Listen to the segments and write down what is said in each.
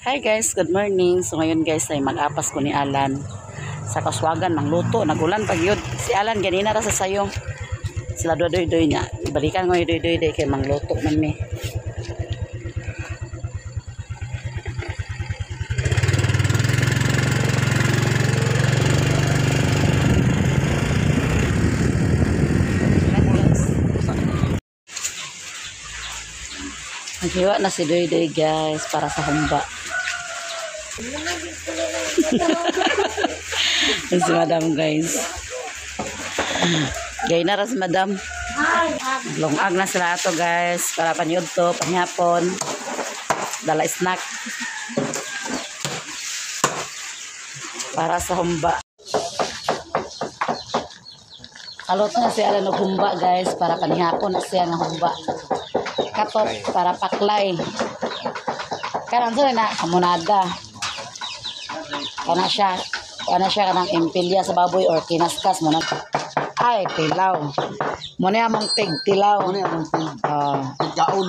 Hi guys, good morning. So ngayon guys ay mag-apas ko ni Alan sa kaswagan ng luto. Nagulan pag yun. Si Alan ganina ra sa sayo. Sila doy-doy niya. Balikan ko yung doy-doy day kay mangluto man mi. Naghiwa na si Doy Doy guys para sa humba. Si Madam guys. Gay na ras Madam. Lungag na sila ato guys para panyud to panghapon. Dala snack. Para sa humba. Kaluto na si Alan og humba guys para panihapon na siya nga humba. Katot para paklay. Karon sa na hamonada. Kana siya kanang impilya sa baboy or kinaskas mo na. Ay, tilaw. Mo na among tigtilaw. Mo na among tig. Tigkaon.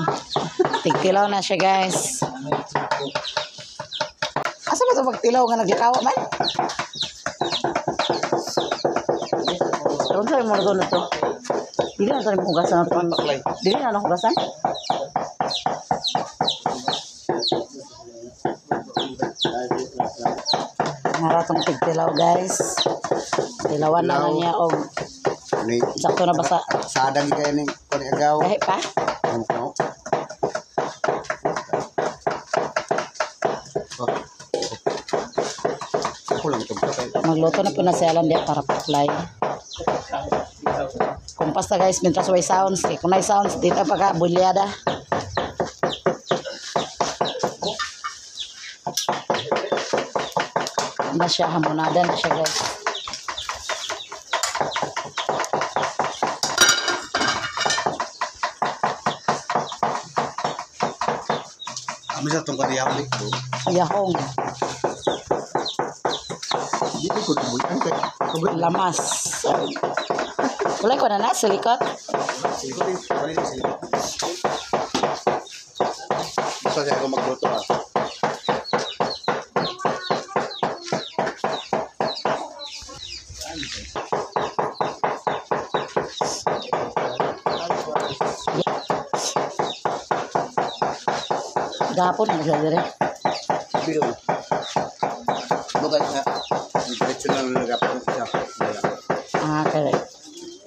Tigtilaw na siya guys. Asa ba to pagtilaw nga naglikaw man? Karon sa mo na to. Dili na to hugasan na to. Dili na hugasan. Naratong tigtilaw guys. Tilawan na lang niya og sakto na basa. Sadang kay ni kuni agaw. Kahit pa. Magluto na po na si Alan diya para paklay. Kumpas na guys, mintras way sounds. Kung may sounds, dito pa ka, bulyada. Na siya, hamonada na siya guys. Kami sa itong kaniyaplik ko. Yahong. Dito ko tubuyan. Lamas. Wala ko na na, silikot. Silikot eh. Wala silikot. Gusto siya ako magluto ah. Gapon na siya dire. Bill. Bukan na. Diretso na lang gapon siya. Ah, correct.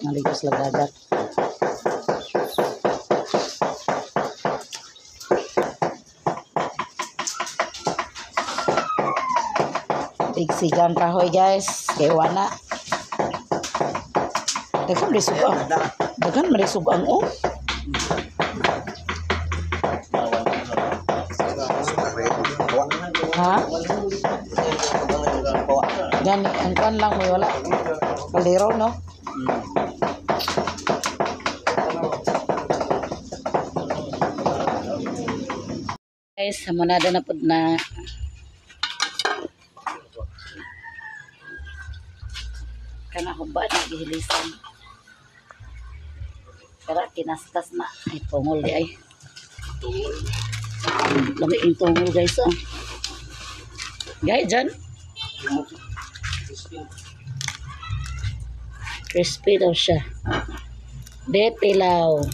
Naligos lang dagat. Tigsigang kahoy guys. Kay wana. Daghan may sugang. Daghan may sugang oh. Ha? Gani, ang kwan lang may wala. Kaldero, no? Guys, hamonada na pud na. Kana huba na gihilisan. Pero kinaskas na. Ay, tungol di ay. Tungol. Lami yung tungol guys, oh. Guys, dyan. Crispy daw siya. Detilaw.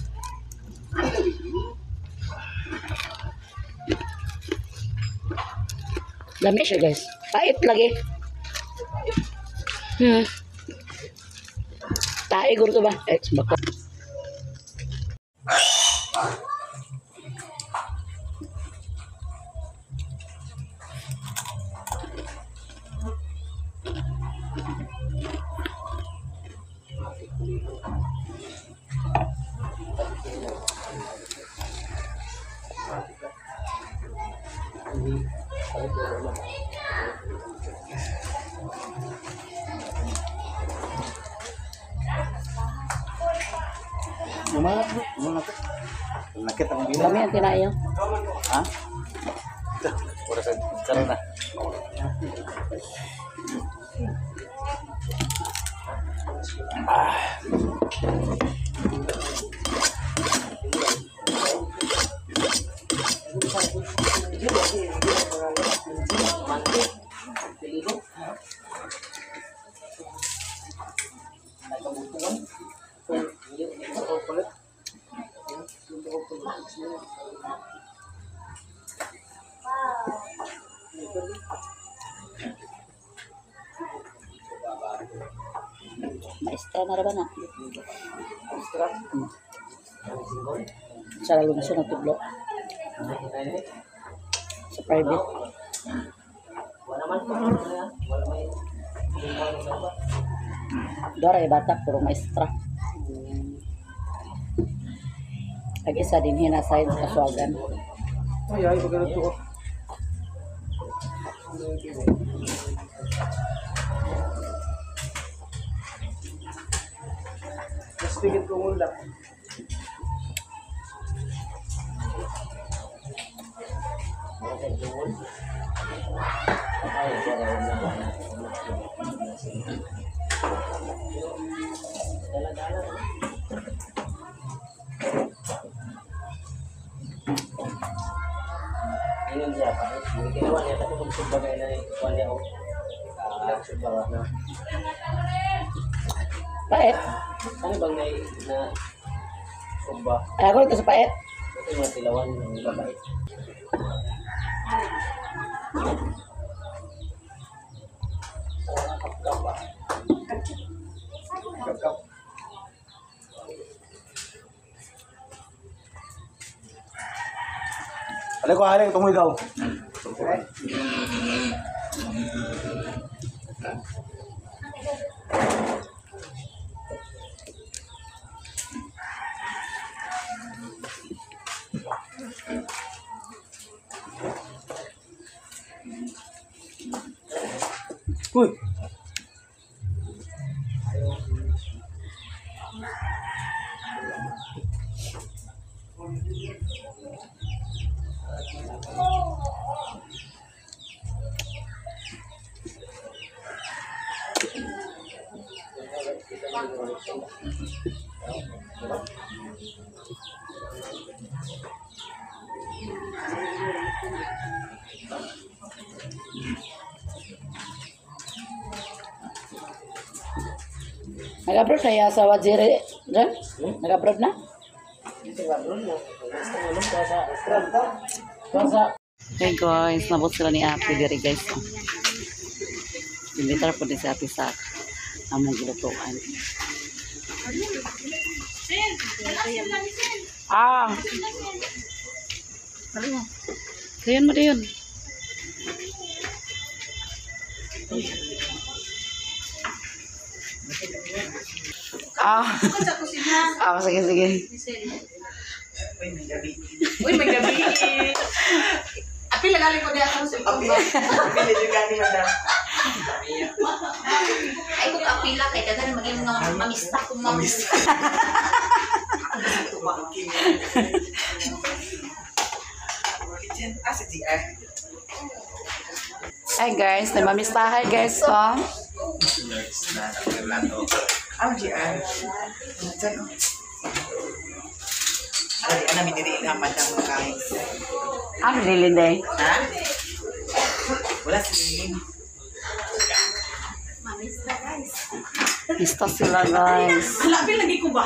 Lami siya guys. Pait lagi. Tae guro to ba? Eh, sumbak ko. Kami ang tinayo. Ha? Oras na. Na. Ah. Maestra na ra ba na? Maestra? Sa lungsod na tudlo. Sa private. Dora ay bata, puro maestra. Pag isa din hinasayin sa kaswagan. Ay, ay, pagkaluto ko. Mas tigit ko muna. Ayun siya pa. Ginawa niya kasi kung sumbaga na kuwan niya o. Ilang sumbaga na. Paet. Ano bang na na sumba? Ay, ako ito sa paet. Ito yung mga tilawan ng babae. Kap-kap. Alay ko, alay, tungoy daw. Uy! Nag-abroad na yung asawa, Jerry. Diyan? Nag-abroad na? Hey guys, nabot sila ni Ate diri guys. Imbitar po din si Ate sa among gilutuan. Ah! Sayon mo din. Ah. Ah, sige, sige. Uy, may gabi. Apil na galing ko diya sa cellphone ba? Apil na galing madam. Ay kung apila kay daghan maging mga mamista kung mamista. Ah, si GR. Hi guys, namamistahay guys, oh. Ah, GR. Diyan, oh. Ay, ano, miniriin na madam guys. Ano nilinde? Ha? Wala si Lilin. Mamista guys. Mista sila guys. Ala, apil lagi ko ba?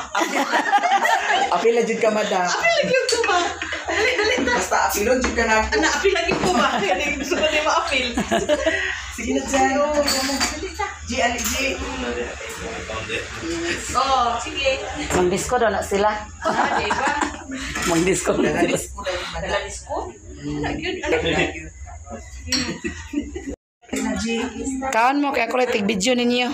Apil na jud ka, madam. Apil lagi ko ba? Dali, dali ta. Basta apilon jud ka na. Ana, apil lagi ko ba? Kaya gusto ko na maapil. Sige na, Jan. G, ali, G. Oh, sige. Mang-disco daw na sila. Ah, di ba? Mang-disco na sila. Dalalis ko dahil, madam. Dalalis ko? Ala, gyud. Ala, Kaon mo kaya ko lang tig-video ninyo.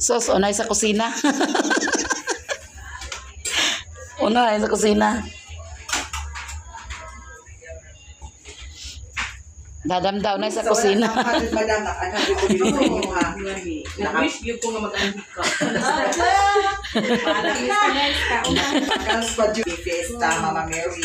Sos, unay sa kusina. Unay sa kusina. Dadam daw na sa kusina. Madam, ano ko dito sa inyo, ha? Nag-wish gyud ko nga mag-anhi ka. Kals pa jud fiesta, Mama Mary.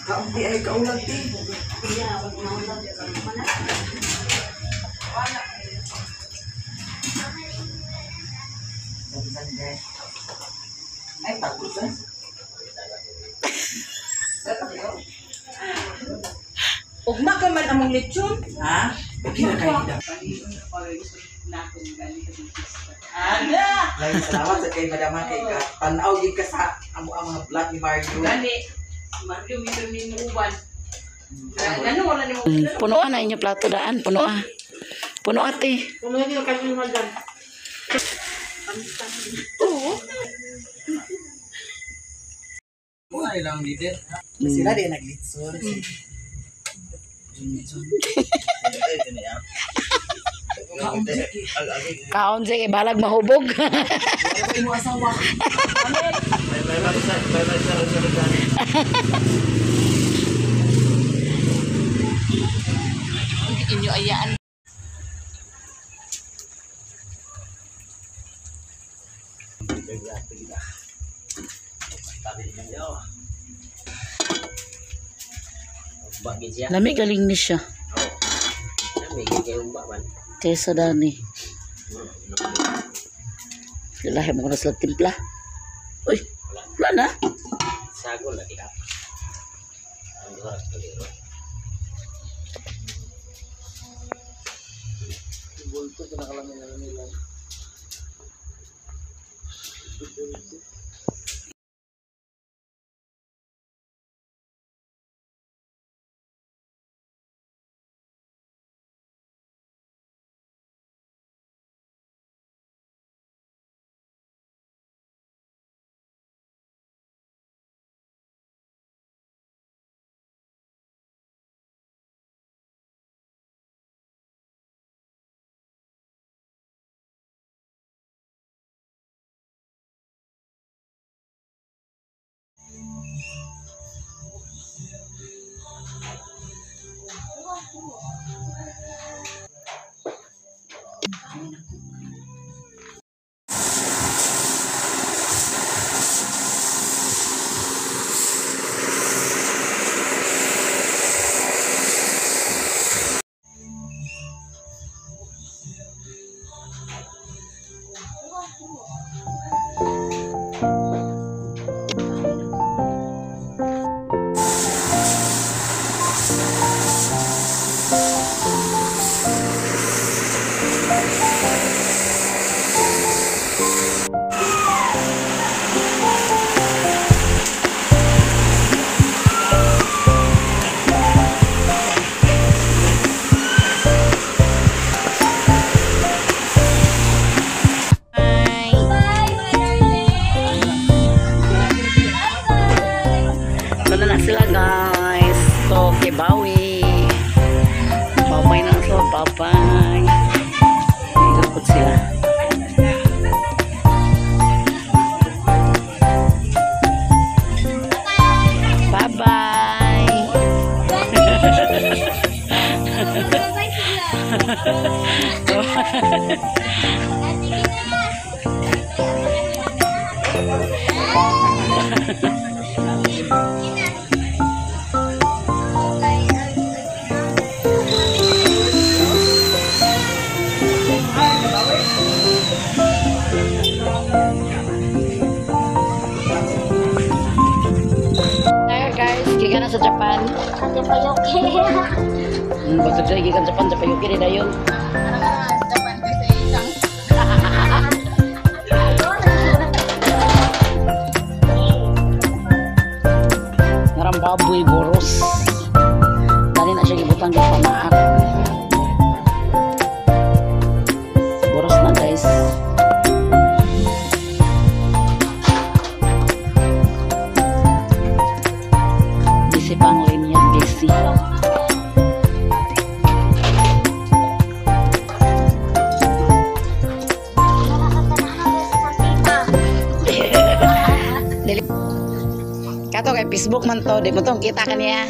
Kaunti ay kaulag ti. Ay, pagod ah. Ugma ka man among lechon. Ha? Okay na kayo na. Ana! Lain salamat sa kay madama kay ka. Tanaw gid ka sa amo ang mga vlog ni Mario. Gani. Mario mito ni uban. Ano wala ni mo. Punuan na inyo plato daan, punuan. Puno ate. Puno ni kayo madam. Ay lang leader. Sila di naglitson. Kaon sige balag mahubog. Mo asawa. Inyo ayaan. Umba gid siya. Lami galing ni siya. May gid kay umba man. Kaysa dani. Lahi mo ko na sila timpla. Uy, wala na. Sagol lagi ka. Ang duha tuliro. So na sila guys. So, kibawi. Bye-bye na sila. Bye-bye. Ilapot sila. Bye-bye. There guys, gikan na sa Japan. Japayoke. Basta siya gikan Japan, Japayuki rin na yun. Japan kasi isang. Ngarang baboy boros. Dali na siya gibutang sa pamaak. Boros na guys. Busy pa ang lane yan, busy. Dili. Kato kay Facebook man to, di mo tong kita kaniya.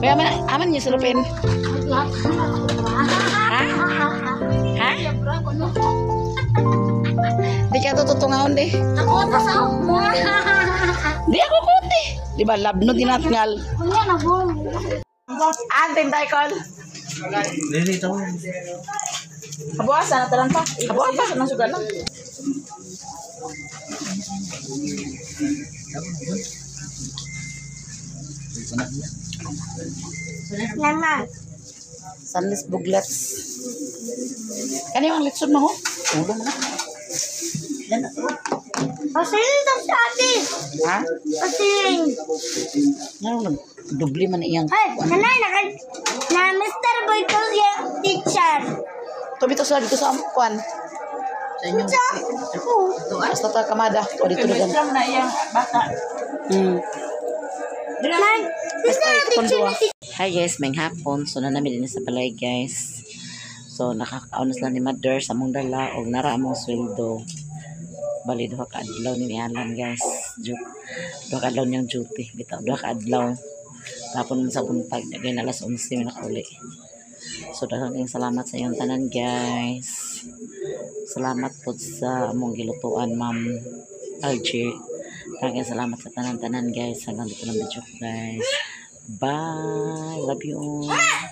Kaya aman, aman niyo sulupin. Ha? Ha? Di ka to tutungahon di. Ako pasok mo. Di ako kuti. Di ba labno dinatngal. Kunya na mo. Antin tayo call. Dili tawo. Kabuasan na talan pa. Kabuha pa. Kabuasan na sugar lang. Mama. Sunless buglets. Kani ang litson mo ho? Ulo mo na. Yan na to. Pasiling daw sa ate. Ha? Pasiling. Ano nag dubli man iyang. Ay, nanay, naka, na Mr. Boy ko yung teacher. Tubi to sila dito sa kuan. Sa inyong Sa, oh, Basta ta kamada. O dito na Strong na iyang bata. Na, Mr. Teacher na teacher. Hi guys, may hapon. So na namin din sa balay, guys. So nakakaon na sila ni Mother sa among dala og nara among sweldo. Bali duha ka adlaw ni Alan, guys. Duha ka adlaw niyang duty. Bitaw duha ka adlaw. Tapon man sa buntag dagay na alas 11 man nakauli. So daghang kayong salamat sa inyong tanan, guys. Salamat po sa among gilutuan, Ma'am Algie. Daghang salamat sa tanan-tanan, guys. Hanggang dito lang video ko, guys. Bye. Love you all.